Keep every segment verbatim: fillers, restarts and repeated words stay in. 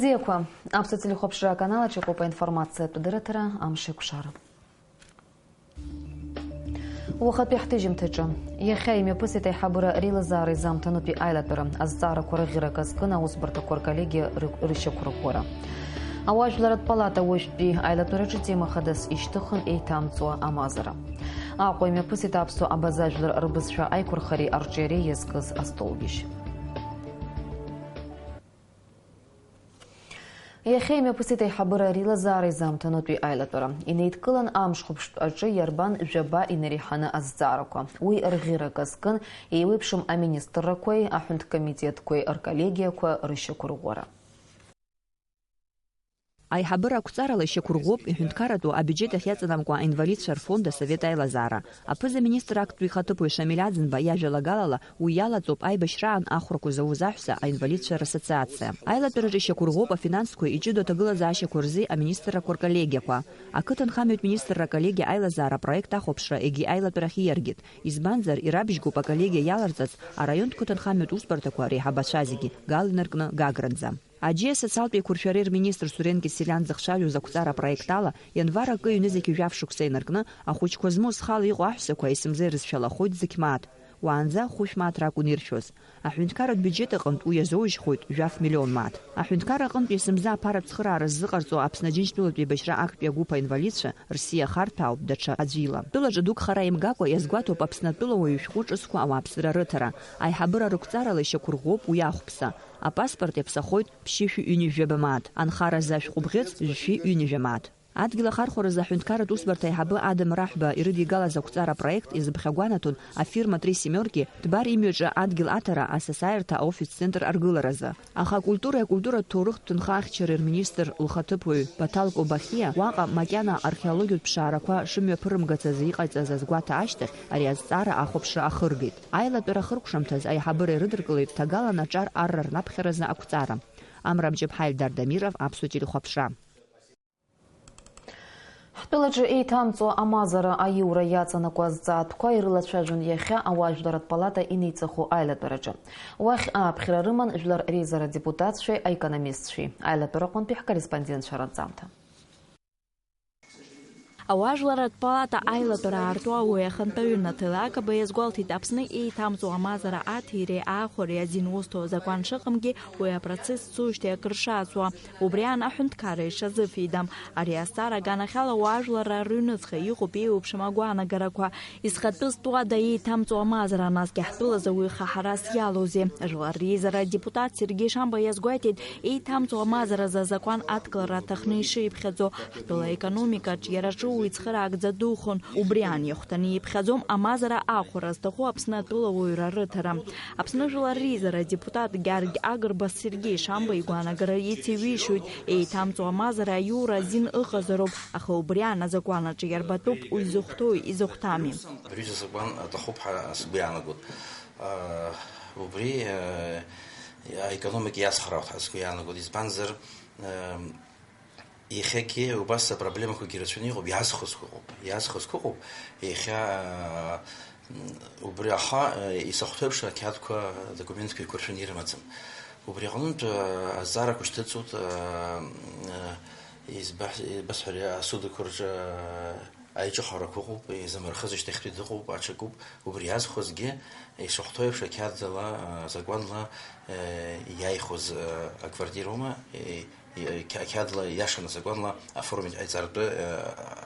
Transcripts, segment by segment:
Бзиақәа, аԥсуа телехәаԥшра аканал аҿы иҟоуп аинформациатә дырраҭара Амш еиқәшара. Уахатәи ҳҭыжьымҭаҿы. Иахьа имҩаԥысит аиҳабыра реилазаара изамҭанытәи аилатәара, азҵаарақәа рыӷьарак азкын аусбарҭақәа рколлегиа ры-, рышьақәырӷәӷәара. Ауаажәларратә палата уажәтәи аилатәараҿы тема хадас ишьҭыхын еиҭамҵуа амазара. Аҟәа имҩаԥысит аԥсуа абаза жәлар рбызшәа аиқәырхареи арҿиареи иазкыз астолбжьы. Иахьа имҩаԥысит аиҳабыра реилазаара изамҭанытәи аилатәара. Инеидкылан амш хәаԥштә аҿы иарбан жәаба инареиҳаны азҵаарақәа. Уи рӷьырак азкын еиуеиԥшым аминистррақәеи аҳәынҭкомитетқәеи рколлегиақәа рышьақәырӷәӷәара. Аиҳабыра ақәҵарала ишьақәырӷәӷәоуп иҳәынҭқарратәу абиуџьет ахьаҵанамкуа аинвалидцәа рфонд асовет аилазаара. Аԥыза-министр актәи ихаҭыԥуаҩ Шамиль Аӡынба иажәалагалала, уи иалаҵоуп аибашьраан ахәрақәа зауз аҳәса аинвалидцәа рассоциациа. Аилатәараҿы ишьақәырӷәӷәоуп афинансқәеи иҷыдоу аҭагылазаашьақәа рзы аминистррақәа рколлегиақәа. Ақыҭанхамҩатә министрра аколлегиа аилазаара апроект ахәаԥшра егьи аилатәарахь ииаргеит, избанзар, ирабжьгоуп аколлегиа иаларҵарц араионтә қыҭанхамҩатә усбарҭақәа реиҳабацәа зегьы, Гал инаркны Гагранӡа. Аџьеи асоциалтә еиқәыршәареи рминистр Сурен Кьеселиан дзыхцәажәоз ақәҵара апроект ала, ианвар акы ҩнызқь жәаф шықәса инаркны, ахәыҷқәа змоу зхала иҟоу аҳәсақәа есымза ирызшәалахоит зқь мааҭ. Уаанӡа хәышә мааҭ ракәын иршәоз. Аҳәынҭқарратә биуџьет аҟынтә уи иазоужьхоит жәаф миллион мааҭ. Аҳәынҭқарра аҟынтә есымза аԥаратә цхыраара ззыҟарҵо Аԥсны Аџьынџьтәылатәи еибашьра актәи агәыԥ аинвалидцәа рсиа харҭәаауп даҽа аӡәы ила. Тәылаҿы дук хара имгакәа иазгәаҭоуп Аԥсны атәылауаҩы ишәҟәы ҿызхуа ауааԥсыра рыҭара. Аиҳабыра рықәҵарала ишьақәырӷәӷәоуп уи ахәԥса. Апаспорт иаԥсахоит ԥшьышәи ҩынҩажәаба мааҭ, анхаразы ашәҟәы бӷьыц жәшәи ҩынҩажәа мааҭ. Адгьыл ахархәаразы аҳәынҭқарратә усбарҭа аиҳабы Адам Раҳәба ирыдигалаз ақәҵара апроект иазыԥхьагәанаҭон афирма «Три семёрки» Дбар имҩаҿы адгьыл аҭара асасааирҭа аофис-центр аргыларазы. Аха акультуреи акультуратә ҭоурыхтә ҭынха ахьчареи рминистр лхаҭыԥуаҩ Баҭал Кобахиа уаҟа макьана археологиатә ԥшаарақәа шымҩаԥырымгац азы иҟаиҵаз азгәаҭа ашьҭахь ари азҵаара ахәаԥшра ахыргеит. Аилатәара ахыркәшамҭаз аиҳабыра ирыдыркылеит ҭагалан аҿар арра рнаԥхьаразы ақәҵара. Амра Мҷыԥҳа, Ельдар Дамиров, Аԥсуа телехәаԥшра. Ҳтәылаҿы еиҭамҵуа амазара аиура иаҵанакуа азҵаатәқәа ирылацәажәон иахьа ауаажәларратә палата инеиҵыху аилатәараҿы. Уахь ааԥхьара рыман жәлар реизара адепутатцәеи аекономистцәеи. Аилатәараҟынтәи ҳкорреспондентцәа ранҵамҭа. Ауаажәларратә палата аилатәара аартуа уи ахантәаҩы Наҭела Акаба иазгәалҭеит, Аԥсны еиҭамҵуа амазара аҭиреи аахәареи азин узҭо азакәан шыҟамгьы, уи апроцесс цоижьҭеи акыр шаацуа, убри аан аҳәынҭқарра ишазыфеидам. Ари азҵаара аганахьала ауаажәларра рыҩныҵҟа иҟоуп еиуеиԥшым агәаанагарақәа. Изхатәыз туада еиҭамҵуа амазара, насгьы ҳтәылазы уи хаҳарас иалоузеи? Жәлар реизара адепутат Сергеи Шамба иазгәеиҭеит, еиҭамҵуа амазаразы азакәан адкылара аҭахны ишиԥхьаӡо, ҳтәыла аекономикаҿ иара ҿыуа ицхыраагӡа духын. Убри аан иахәҭаны иԥхьаӡом амазара ахәара зҭаху Аԥсны атәылауаҩра рыҭара. Аԥсны Жәлар реизара адепутат Гьаргь Агрба Сергеи Шамба игәаанагара ициҩишоит, еиҭамҵуа амазара аиура азин ыҟазароуп, аха убри аан азакәан аҿы иарбатәуп уи зыхәҭоуи изыхәҭами. Абри закәан аҭахуп ҳәа сгәы иаанагоит. Убри аекономика иацхраауеит ҳәа сгәы иаанагоит, избанзар, иахьагьы убас апроблемақәагьы рацәаны иҟоуп, иазхәыцқәа ыҟоуп, иазхәыцқәа ыҟоуп, иахьа, убри аха, исахәҭоу еиԥш, ақьаадқәа, адокументқәа еиқәыршәаны ирымаӡам. Убри аҟнытә, азҵаарақәа шьҭыҵуеит, избаҳ-, ибасҳәари, асудақәа рҿы, аиҿыхарақәа ыҟоуп, изамырхыз шьҭахьтәи дыҟоуп, аҽакуп, убри иазхәазгьы, ишахәҭоу еиԥш, ақьаадала, закәанла, иааихәаз, аквартираума, ақьаадла иашаны, закәанла аформит ҟаиҵаратәы,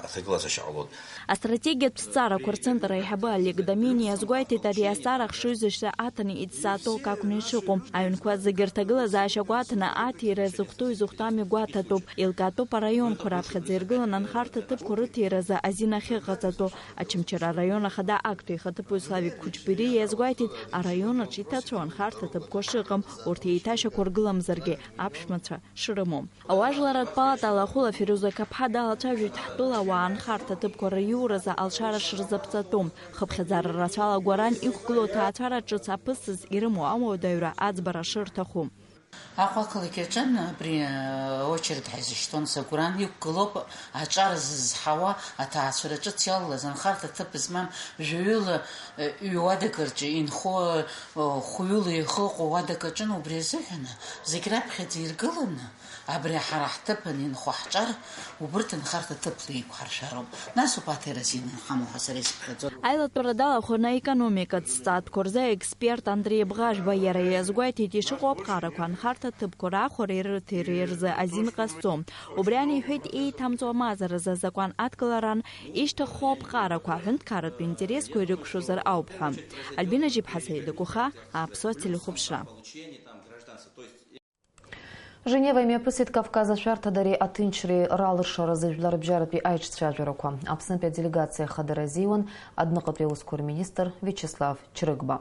аҭагылазаашьа ҟалоит. Астратегиатә зҵаарақәа рцентр аиҳабы Олег Домини иазгәеиҭеит, ари азҵаара ахшыҩзышьҭра аҭаны иҭҵаатәу акакәны ишыҟоу. Аҩнқәа зегьы рҭагылазаашьа гәаҭаны аҭира зыхәҭоу изыхәҭами гәаҭатәуп. Еилкаатәуп араионқәа раԥхьаӡа иргыланы анхарҭа ҭыԥқәа рыҭиразы азин ахьыҟаҵатәу. Очамчыра араион ахада актәи ихаҭыԥуаҩ Славик Кучбери иазгәеиҭеит, араион аҿы иҭацәу анхарҭа ҭыԥқәа шыҟам, урҭ еиҭашьақәыргыламзаргьы аԥшәмацәа шрымоу. Ауаажәларратә палата алахәыла Фируза Қаԥҳа далацәажәеит ҳтәыла ауаа анхарҭа ҭыԥқәа раиуразы алшара шырзаԥҵатәу. Хыԥхьаӡара рацәала Гәаран иқәгылоу аҭаацәара ҿыц аԥысҵас ирымоу ауадаҩра аӡбара шырҭаху. Аҟәа ақалақь аҿы абри, э, очередь ҳаизышьҭуан, сагәыран, иқәгылоуп аҿар зызҳауа аҭаацәара ҿыц иалалаз, анхарҭа ҭыԥ змам, жәаҩыла, э, ҩ-уадак рҿы инхо, э, хәҩыла ихы ыҟоу уадак аҿын, убри азыҳәан зегь раԥхьаӡа иргыланы, абри ҳара ҳҭыԥан инхо ҳҿар, убырҭ анхарҭа ҭыԥла еиқәҳаршәароуп. Нас упаҭа иразина инҳамоу ҳәа сара исыԥхьаӡоит. Аилатәара далахәын аекономикатә зҵаатәқәа рзы аексперт Андреи Бӷажәба, иара иазгәеиҭеит ишыҟоу аԥҟарақәа анхарҭа ҭыԥқәа рахәареи рырҭиреи рзы азин ҟазҵо. Убри ан иҳәеит, еиҭамҵуа мазаразы азакәан адкыларан ишьҭыххо аԥҟарақәа аҳәынҭқарратә интересқәа ирықәшәозар ауп ҳәа. Альбина Жьиԥҳа, Саида Гәыха, Аԥсуа телехәаԥшра. Женева имҩаԥысит Кавказ ашәарҭадареи аҭынчреи ралыршаразы жәларбжьаратәи аиҿцәажәарақәа. Аԥснытәи аделегациа ахадара азиуан адәныҟатәи аусқәа рминистр Виачеслав Чрыгба.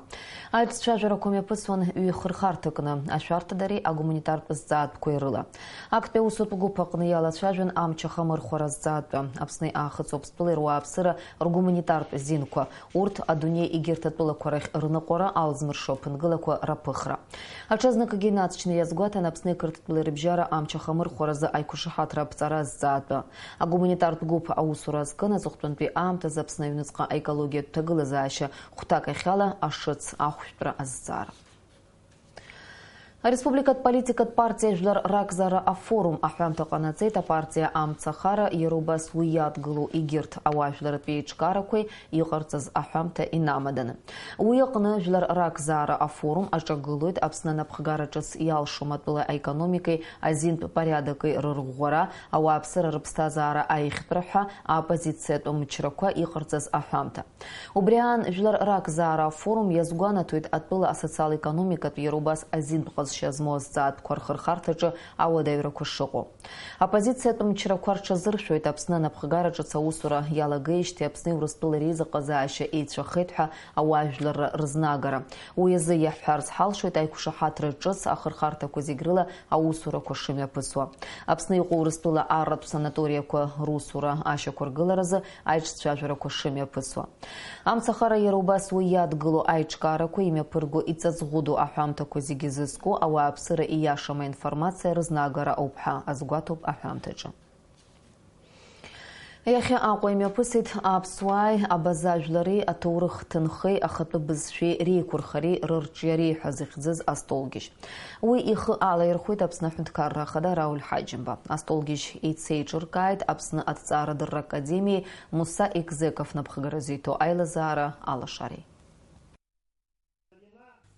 Аиҿцәажәарақәа мҩаԥысуан ҩ-хырхарҭакны, ашәарҭадареи агуманитартә зҵаатәқәеи рыла. Актәи аусутә гәыԥ аҟны иалацәажәон амч ахамырхәара зҵаатәы, Аԥсни Аахыҵ Уаԥстәылеи руааԥсыра ргуманитартә зинқәа, урҭ адунеи егьырҭ атәылақәа рахь рныҟәара алзмыршо аԥынгылақәа раԥыхра. Аҽазныкгьы инаҵшьны иазгәаҭан Аԥсни Қырҭтәылеи рыбжьара амч ахамырхәаразы аиқәшаҳаҭра аԥҵара азҵаатәы. Агуманитартә гәыԥ аусура азкын аҵыхәтәантәи аамҭазы Аԥсны аҩныҵҟа аекологиатә ҭагылазаашьа хәҭак ахьала ашыц ахәшәтәра азҵаара. Ареспубликатә политикатә партиа Жәлар ракзаара афорум аҳәамҭа ҟанаҵеит. Апартиа амцахара иара убас уи иадгылоу егьырҭ ауаажәларратә еиҿкаарақәеи иҟарҵаз аҳәамҭа инамаданы. Уи аҟны Жәлар ракзаара афорум аҿагылоит Аԥсны анапхгара ҿыц иалшом атәыла аекономикеи азинтә порядоки рырӷәӷәара, ауааԥсыра рыԥсҭазаара аиӷьтәра ҳәа аоппозициатә мчрақәа иҟарҵаз аҳәамҭа. Убри аан, Жәлар ракзаара афорум иазгәанаҭоит атәыла асоциал-економикатә, иара убас азинтә ҟазшьа змоу азҵаатәқәа рхырхарҭаҿы ауадаҩрақәа шыҟоу. Аоппозициатә мчрақәа рҽазыршәоит Аԥсны анапхгара ҿыц аусура иалагеижьҭеи Аԥсни Урыстәылеи реизыҟазаашьа еицәахеит ҳәа ауаажәларра рызнагара. Уи азы иаҳҳәарц ҳалшоит аиқәшаҳаҭра ҿыц ахырхарҭақәа зегь рыла аусурақәа шымҩаԥысуа. Аԥсны иҟоу Урыстәыла арратә санаториақәа русура ашьақәыргыларазы аиҿцәажәарақәа шымҩаԥысуа. Амцахара иара убас уи иадгыло аиҿкаарақәа имҩаԥырго иҵаҵӷәыду аҳәамҭақәа зегьы зызку, ауааԥсыра ииашам аинформациа рызнагара ауп ҳәа азгәаҭоуп аҳәамҭаҿы. Иахьа Аҟәа имҩаԥысит аԥсуааи абаза жәлари аҭоурых ҭынхеи ахатәы бызшәеи реиқәырхареи рырҿиареи ҳәа зыхьӡыз астолгьежь. Уи ихы алаирхәеит Аԥсны Аҳәынҭқарра Ахада Рауль Ҳаџьымба. Астолгьежь еицеиҿыркааит Аԥсны Аҭҵаарадырра Академиеи Муса Егзеков напхгаразы иҭоу аилазаара алашареи.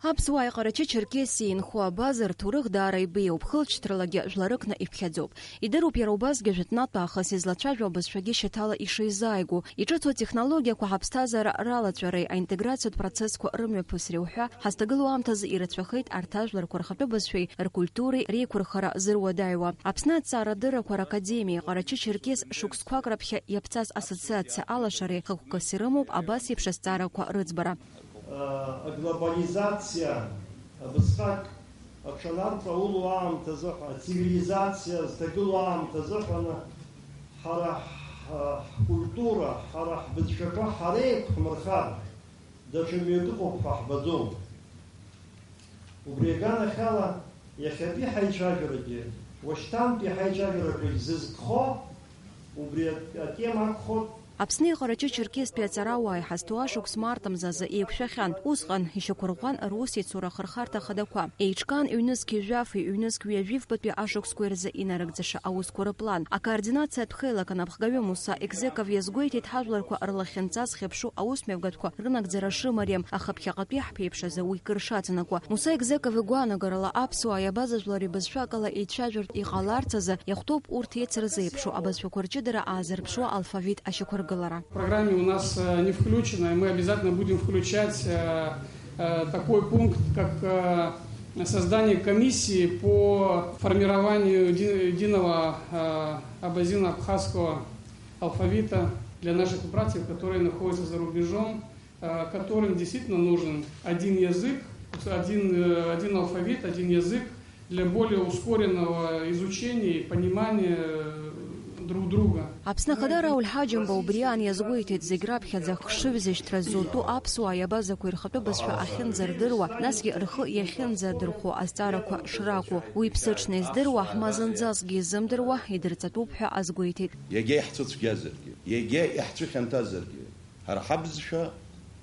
Аԥсуааи Ҟарачы-Черкесиеи инхо абаза рҭоурых даара ибеиоуп, хылҵшьҭралагьы жәларыкны иԥхьаӡоуп. Идыруп иара убасгьы жәытәнатә аахыс излацәажәо абызшәагьы шьаҭала ишеизааигәоу. Иҿыцу атехнологиақәа ҳаԥсҭазаара ралаҵәареи аинтеграциатә процессқәа рымҩаԥысреи уҳәа, ҳазҭагылоу аамҭазы ирацәахеит арҭ ажәларқәа рхатәы бызшәеи ркультуреи реиқәырхара зыруадаҩуа. Аԥсны Аҭҵаарадыррақәа ракадемиеи Ҟарачы-Черкес шықәсқәак раԥхьа иаԥҵаз ассоциациа алашареи хықәкыс ирымоуп абас еиԥш азҵаарақәа рыӡбара. Аглобализациа, абысҟак аҽанарҵаулоу аамҭазы ҳәа, ацивилизациа зҭагылоу аамҭазы ҳәаны, ҳара ҳ-, ҳкультура, ҳара ҳбызшәақәа ҳара еиқәҳмырхар, даҽа мҩак ыҟоуп ҳәа ҳбаӡом. Убри аганахьала, иахьатәи ҳаицәажәарагьы, уашьҭантәи ҳаицәажәарақәагь зызкхо убри атема акәхоит. Аԥсни Ҟарачы-Черкестәи аҵарауааи ҳазҭоу ашықәс март мзазы еиқәшәахьан. Усҟан ишьақәырӷәӷәан русеицура ахырхарҭа ахадақәа. Еиҿкаан ҩнызқь жәафи ҩнызқь ҩажәифбатәи ашықәсқәеи рзы инарыгӡаша аусқәа рыплан. Акоординациатә хеилак анапхгаҩы Муса Егзеков иазгәеиҭеит ҳажәларқәа рлахьынҵа зхьыԥшу аусмҩаԥгатәқәа рынагӡара шымариам, аха ԥхьаҟатәи ҳԥеиԥш азы уи кыр шаҵанакуа. Муса Егзеков игәаанагарала, аԥсуааи абаза жәлари бызшәакала еицәажәартә иҟаларц азы иахәҭоуп урҭ еицырзеиԥшу абызшәақәа рҷыдара аазырԥшуа алфавит ашьақәыргылара. В программе у нас, э, не включено, и мы обязательно будем включать, э, э, такой пункт, как, э, создание комиссии по формированию еди-, единого, э, абазино-абхазского алфавита для наших братьев, которые находятся за рубежом, э, которым действительно нужен один язык, один, э, один алфавит, один язык для более ускоренного изучения и понимания, э, друг Аԥсны Ахада Рауль Ҳаџьымба убри аан иазгәеиҭеит, зегь раԥхьаӡа хшыҩзышьҭра ззутәу аԥсуаа иабазақәеи рхатәы бызшәа ахьынӡардыруа, насгьы рхы иахьынӡадырхәо азҵаарақәа шракәу, уи ԥсыҽны издыруа, ма зынӡаскгьы изымдыруа идырҵатәуп ҳәа азгәеиҭеит. Иагьа иаҳцәыцәгьазаргьы, иагьа иаҳцәыхьанҭазаргьы, ҳара ҳабызшәа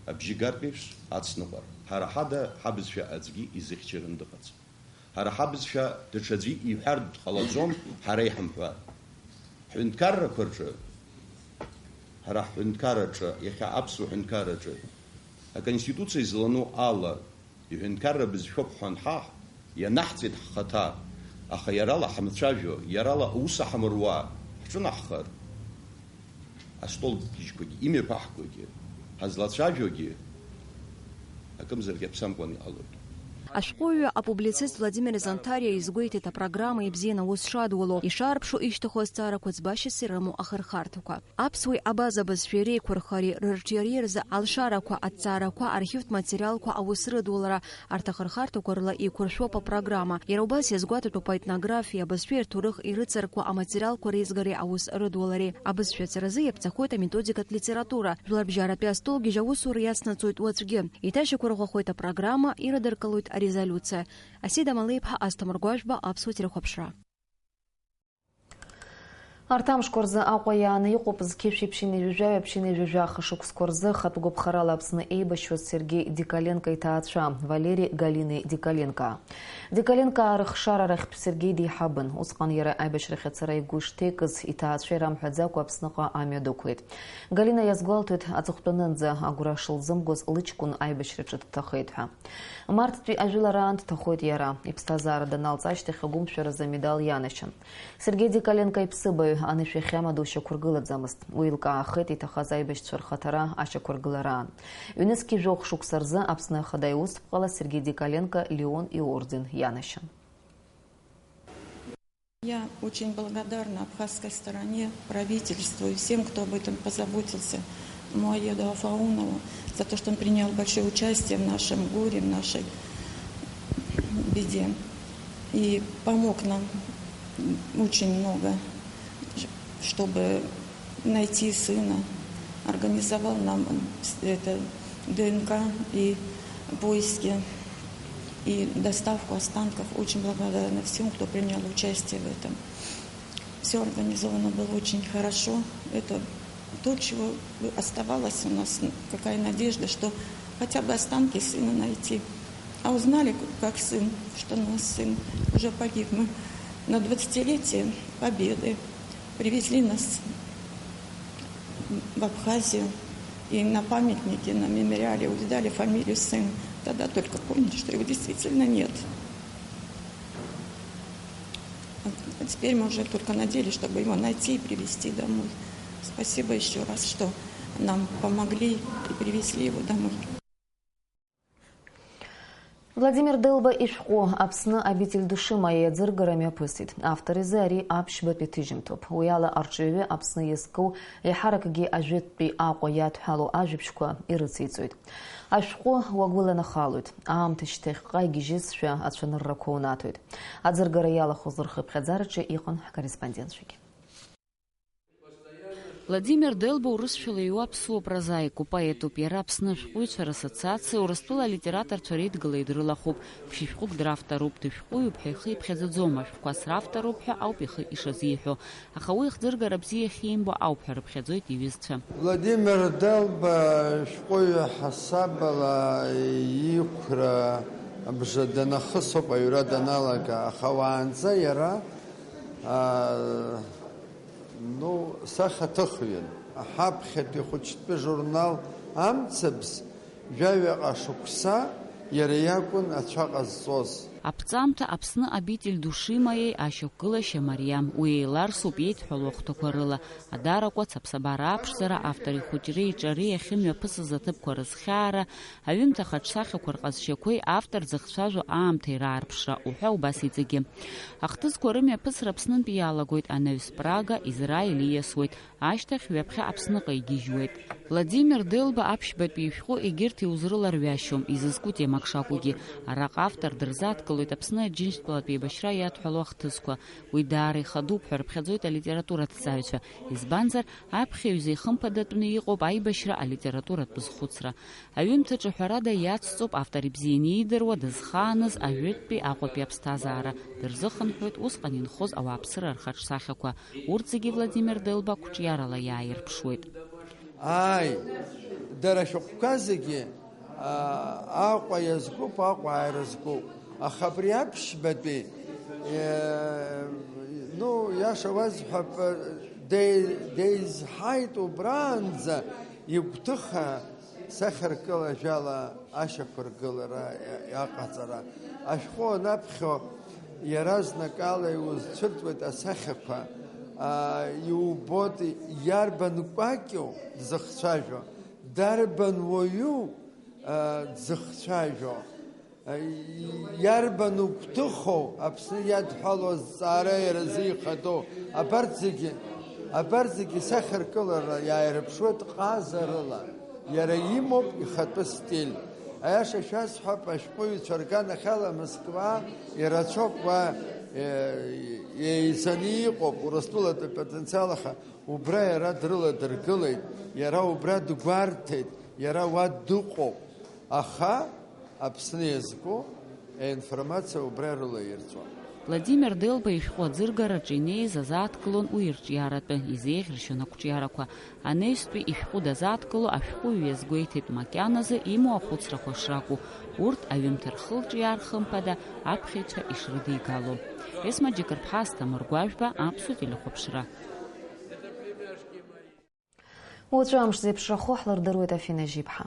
абжьы гартә еиԥш ацныҟәар, ҳара ҳада ҳабызшәа аӡәгьы изыхьчаран дыҟаӡам. Ҳара ҳабызшәа даҽаӡәы иҳәартә ҟалаӡом, ҳара иҳамҳәар. Ҳҳәынҭқаррақәа рҿы, ҳара ҳҳәынҭқарраҿы, иахьа аԥсуа ҳәынҭқарраҿы, аконституциа излану ала, иҳәынҭқарра бызшәоуп ҳәа анҳаҳ, ианаҳҵеит ҳхаҭа, аха иарала ҳамцәажәо, иарала аус аҳамруа ҳҿынаҳхар, астол гьежьқәагьы, имҩаԥаҳгогьы, ҳазлацәажәогьы, акымзарак иаԥсамкәан иҟалоит. Ашәҟәыҩҩы апублицист Владимир Занҭариа изгәеиҭеит апрограмма ибзианы аус шадуло, ишаарԥшу ишьҭаху азҵаарақәа ӡбашьас ирымоу ахырхарҭақәа. Аԥсуеи абаза бызшәеи реиқәырхареи рырҿиареи рзы алшарақәа, аҭҵаарақәа, архивтә материалқәа аус рыдулара, арҭ ахырхарҭақәа рыла еиқәыршәоуп апрограмма. Иара убас иазгәаҭатәуп аетнографиа, абызшәеи рҭоурых ирыцыркуа аматериалқәа реизгареи аус рыдулареи. Абызшәа аҵаразы иаԥҵахоит аметодикатә литература. Жәларбжьаратәи астолгьежь аусура иацнаҵоит уаҵәгьы. Иҭашьақәырӷәӷәахоит апрограмма, ирыдыркылоит арезолиуциа. Асида Малеиԥҳа, Асҭамыр Гәажәба, Аԥсуа телехәаԥшра. Арҭ амшқәа рзы Аҟәа иааны иҟоуп зқьи жәшәи ԥшьынҩажәи жәаҩа, ԥшьынҩажәи жәаха шықәсқәа рзы хатә гәаԥхарала Аԥсны еибашьуаз Сергеи Дикаленко иҭаацәа Валери Галини Дикаленко. Дикаленко аарыхшара рахьтә Сергеи деиҳабын. Усҟан иара аибашьрахь ацара игәы шҭеикыз, иҭаацәа ирамҳәаӡакәа Аԥсныҟа амҩа дықәлеит. Галина иазгәалҭоит, аҵыхәтәанынӡа агәра шылзымгоз лыҷкәын аибашьраҿы дҭахеит ҳәа. Марттәи ажәылараан дҭахоит иара. Иԥсҭазаара даналҵ ашьҭахь агәымшәаразы амедал ианашьан. Сергеи Дикаленко иԥсыбаҩ, анышә иахьамадоу шьақәыргылаӡамызт. Уи илкаахеит иҭахаз аибашьцәа рхаҭара ашьақәыргылараан. Ҩнызқьи жәохә шықәса рзы Аԥсны Ахада иусԥҟала Сергеи Дикаленко Леон иорден ианашьан. Я очень благодарна абхазской стороне, правительству и всем, кто об этом позаботился, Муаеду Афаунову, за то, что он принял большое участие в нашем горе, в нашей беде. И помог нам очень много, чтобы найти сына, организовал нам это ДНК и поиски, и доставку останков. Очень благодарна всем, кто принял участие в этом. Все организовано было очень хорошо. Это то, чего оставалось у нас, какая надежда, что хотя бы останки сына найти. А узнали, как сын, что наш сын уже погиб. Мы на двадцатилетие Победы привезли нас в Абхазию. И на памятнике, на мемориале увидали фамилию сына. Тогда только поняли, что его действительно нет. А теперь мы уже только надеялись, чтобы его найти и привезти домой. Спасибо еще раз, что нам помогли и привезли его домой. Владимир Делба ишәҟәы Аԥсны обитель души моей аӡыргара мҩаԥысит. Автор изы ари аԥшьбатәи ҭыжьымҭоуп. Уи ала арҿиаҩы Аԥсны иазку еиҳаракгьы ажәытәтәи Аҟәа иадҳәалоу ажәабжьқәа ирыциҵоит. Ашәҟәы уагәыланахалоит. Аамҭа шьҭахьҟа игьежьызшәа ацәаныррақәа унаҭоит. Аӡыргара иалахәыз рхыԥхьаӡараҿы иҟан ҳкорреспондентцәагьы. Владимир Делба урысшәала иҩуа аԥсуа прозаикуп, поетуп. Иара Аԥсны ашәҟәыҩҩцәа рассоциациа Урыстәыла алитераторцәа реидгыла идрылахәуп. Ԥшьышәҟәык дравторуп, дышәҟәыҩҩуп ҳәа ихы иԥхьаӡаӡом, ашәҟәқәа сравторуп ҳәа ауп ихы ишазиҳәо. Аха уи ихӡыргара бзиа ахьимбо ауп ҳәа рыԥхьаӡоит иҩызцәа. Владимир Делба шәҟәыҩҩы ҳасабала иқәра абжа данахыс ауп аҩра даналага, аха уаанӡа иара, аа, ну, сахьаҭыхҩын. Ҳаԥхьатәи хәыҷтәы журнал Амцабз жәаҩаҟа шықәса иара иакәын ацәа ҟазҵоз. Аԥҵамҭа Аԥсны обитель души моей ашьақәгылашьа мариам, уи еиларсуп иеидҳәалоу ахәҭақәа рыла, адаракәац, аԥсабара аԥшӡара, автор ихәыҷреи иҿареи ахьымҩаԥысыз аҭыԥқәа рызхьаара, аҩымҭа хаҿсахьақәа рҟазшьақәеи автор дзыхцәажәо аамҭеи раарԥшра уҳәа убас иҵегьы. Ахҭысқәа рымҩаԥысра Аԥснынтәи иалагоит, анаҩс Прага, Израиль ииасуеит, ашьҭахь ҩаԥхьа Аԥсныҟа игьежьуеит. Владимир Делба аԥшьбатәи ишәҟәы егьырҭ иузрыларҩашьом, изызку темак шакәугьы. Араҟа автор дырзааҭгылоит Аԥсны Аџьынџьтәылатә еибашьра иадҳәалоу ахҭысқәа. Уи даара ихадоуп ҳәа рыԥхьаӡоит алитератураҭҵааҩцәа, избанзар, аԥхьаҩ зеихымԥадатәны иҟоуп аибашьра алитературатә зхәыцра. Аҩымҭаҿы ҳәарада иацҵоуп автор ибзианы иидыруа, дызхааныз ажәытәтәи Аҟәатәи аԥсҭазаара, дырзыхынҳәуеит усҟан инхоз ауааԥсыра рхаҿсахьақәа. Урҭ зегьы Владимир Делба қәҿиарала иааирԥшуеит. Ааи, дара ашәҟәқәа зегьы, аа, Аҟәа иазкуп, Аҟәа ааира зкуп. Аха абри аԥшьбатәи, е, ну, иаша уазҳәап, де-, деизҳаит убраанӡа игәҭыха сахьаркыла ажәала ашьақәыргылара иаҟаҵара. Ашәҟәы анаԥхьо иаразнакала иузцәырҵуеит асахьақәа, аа, иубоит иарбан кәакьу дзыхцәажәо, дарбан уаҩу, аа, дзыхцәажәо, аа, иарбан угәҭыхоу Аԥсны иадҳәалоу азҵаара иара азы ихадоу. Абарҭ зегьы, абарҭ зегьы сахьаркылара иааирԥшуеит ҟазарыла. Иара имоуп ихатәы стиль. Аиаша шәасҳәап, ашәҟәыҩҩцәа рганахьала Москва ирацәоуп уа, е, еизаны иҟоуп Урыстәылатәи апотенциал, аха убра иара дрыладыргылеит, иара убра дгәарҭеит, иара уа дыҟоуп. Аха Аԥсны иазку аинформациа убра ирылаирҵәон. Владимир Делба ишәҟәы аӡыргараҿы инеиз азааҭгылон уи ирҿиаратәы, изеиӷьыршьон ақәҿиарақәа. Анаҩстәи ишәҟәы дазааҭгыло ашәҟәыҩҩы иазгәеиҭеит макьаназы имоу ахәыцрақәа шракәу. Урҭ аҩымҭа рхылҿиаар хымԥада аԥхьаҩцәа ишрыдигало. Есма Џьыкырԥҳа, Асҭамыр Гәажәба, Аԥсуа телехәаԥшра. Уаҵәы амш зеиԥшрахо ҳлырдыруеит Афина Жьиԥҳа.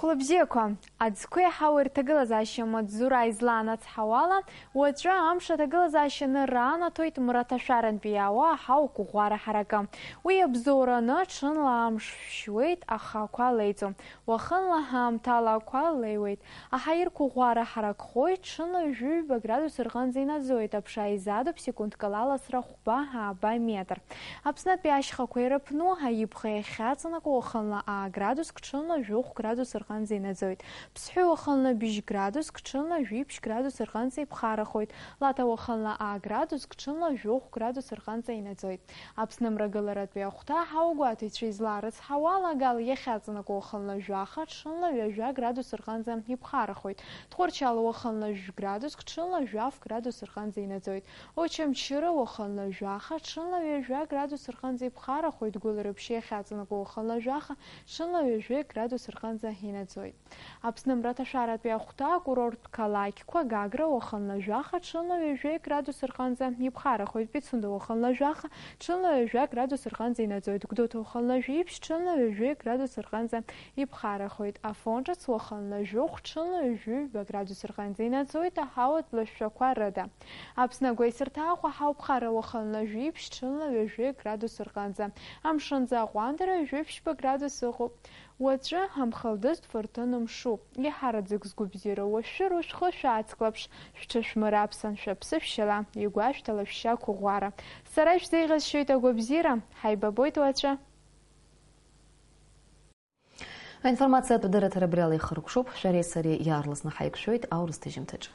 Хәлыбзиақәа, аӡқәеи аҳауеи рҭагылазаашьа маҵзура излаанацҳауала, уаҵәы амш аҭагылазаашьа нырра анаҭоит мраҭашәарантәи иаауа аҳауа қәыӷәӷәара ҳаракы. Уи иабзоураны ҽынла амш шәшьуеит, ахақәа леиӡом, уахынла ҳаамҭала ақәа леиуеит. Аҳаирқәа ӷәӷәара ҳаракхоит, ҽынла ҩажәи ҩба градус рҟынӡа инаӡоит, аԥша изадуп секундк ала ласра хәба-ааба метр. Аԥснытәи ашьхақәа ирыԥну, аибӷа иахьаҵанакуа уахынла аа градуск, ҽынла жәохә градус рҟынӡа инаӡоит. Ԥсҳәы уахынла быжь градуск, ҽынла жәиԥшь градус рҟынӡа иԥхарахоит. Лаҭа уахынла аа градуск, ҽынла жәохә градус рҟынӡа инаӡоит. Аԥсны мрагыларатәи ахәҭа аҳауагәаҭаҩцәа излаарыцҳауа, Лагал иахьаҵанакуа уахынла жәаха, ҽынла ҩажәа градус рҟынӡа иԥхарахоит. Тҟәарчал уахынла жәградуск, ҽынла жәаф градус рҟынӡа инаӡоит. Очамчыра уахынла жәаха, ҽынла ҩажәа градус рҟынӡа иԥхарахоит. Гәылрыԥшь иахьаҵанакуа уахынла жәаха, ҽынла ҩажәа градус рҟынӡа инаӡоит. Аԥсны мраҭашәаратәи ахәҭа акурорттә қалақьқәа, Гагра уахынла жәаха, ҽынла ҩажәа градус рҟынӡа иԥхарахоит, Пицунда уахынла жәаха, ҽынла ҩажәа градус рҟынӡа инаӡоит, Гәдоуҭа уахынла жәиԥшь, ҽынла ҩажәа градус рҟынӡа иԥхарахоит, Афон ҿыц уахынла жәохә, ҽынла ҩажәи ҩба градус рҟынӡа инаӡоит, аҳауатә лашәшәақәа рыда. Аԥсны агәеисырҭа Аҟәа ҳауԥхара уахынла жәиԥшь, ҽынла ҩажәи градус рҟынӡа, амшынӡы аҟәандара ҩажәи ԥшьба градус ыҟоуп. Уаҵәы амхылдыз фырҭын мшуп. Иҳараӡак згәабзиара уашәшәыр, шәхы шәаацклаԥш, шәҽышәмыр аԥсамшәа ԥсышәшьала, игәашәҭала шәшьа қәыӷәӷәара. Сара ишәзеиӷьасшьоит агәабзиара, ҳаибабоит уаҵәы. Аинформациатә дырраҭара абри ала ихыркәшоуп, шәареи сареи иаарласны ҳаиқәшәоит аурыс ҭыжьымҭаҿы.